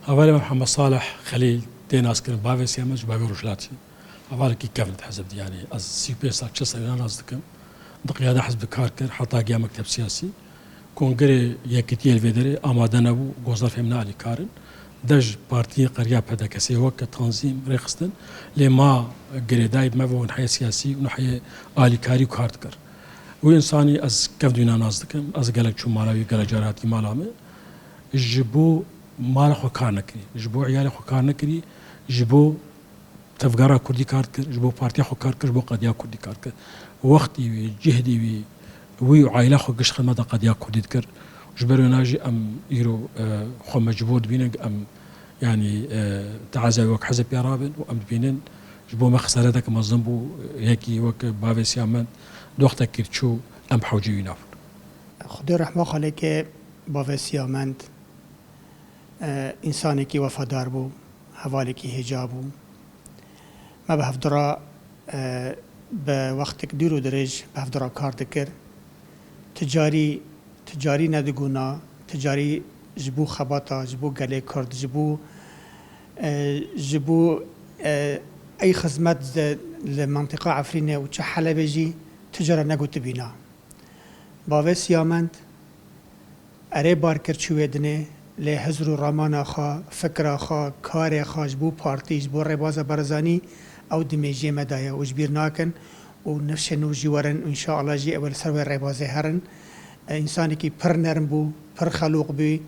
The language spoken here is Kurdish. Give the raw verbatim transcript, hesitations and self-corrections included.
Hevalê me Mihemed Salih Xelîl tê naskirin bavê Siyamend ji bavê Rojhilatê. Hevalekî kevn di hizb de, yanî ez sî û pênc sal, çil sal nas dikim. Di qiyada hizb kar kir, heta giya mekteb siyasî. Kongrê Yekîtiyê li vê derê amade nebû, gozar fêm nealîkar in. Dej partiyê qeriya P D K S'ê weke tanzîm rêxistin, lê ma girêdayî bi me ve û niheyê siyasî û niheyê alîkarî û kar dikir. Wî însanî ez kevn di wîna nas dikim, ez gelek çûm mala wî, gelek car hatî mala me. Ji bo mala xwe kar nekirî, ji bo iyalê xwe kar nekirî, ji bo tevgera kurdî kar dikir, ji bo partiya xwe kar dikir, ji bo qediya kurdî kar dikir. Wextî wî, cihdî wî, wî û aîla xwe giş xizmeta qediya kurdî dikir. Ji ber wêna jî em îro, e, xwe mecbûr dibînin ku em, yanî, e, teaziya wek hizb ya rabin û em dibînin ji bo me xesaretek mezin bû, yekî wek bavê Siyamend di wextekî çû em bi hewcê wî nabûn. Xwedê rehma xwe lê ke bavê Siyamend, e, însanekî wefadar bû, hevalekî hêja bû. Me bi hevdira, e, bi wextek dûr û dirêj bi hevdira kar dikir. Ti carî, ti carî nedigona, ti carî ji bo xebata, ji bo gelê Kurd, ji bo, e, ji bo, e, ey xizmet de li mentiqa Efrînê û çi Helebê jî ti cara negotibîna. Bavê Siyamend erê bar kir çû wê dinê, lê hizr û ramana xwe, fikra xwe, karê xwe ji bo partî, ji bo rêbaza Barzanî ew di mêjiyê me de ye û ji bîr nakin û nifşên nû jî werin û înşaalla jî ew ê li ser wê rêbazê herin. E, însanekî pir nerm bû, pir xelûq bû,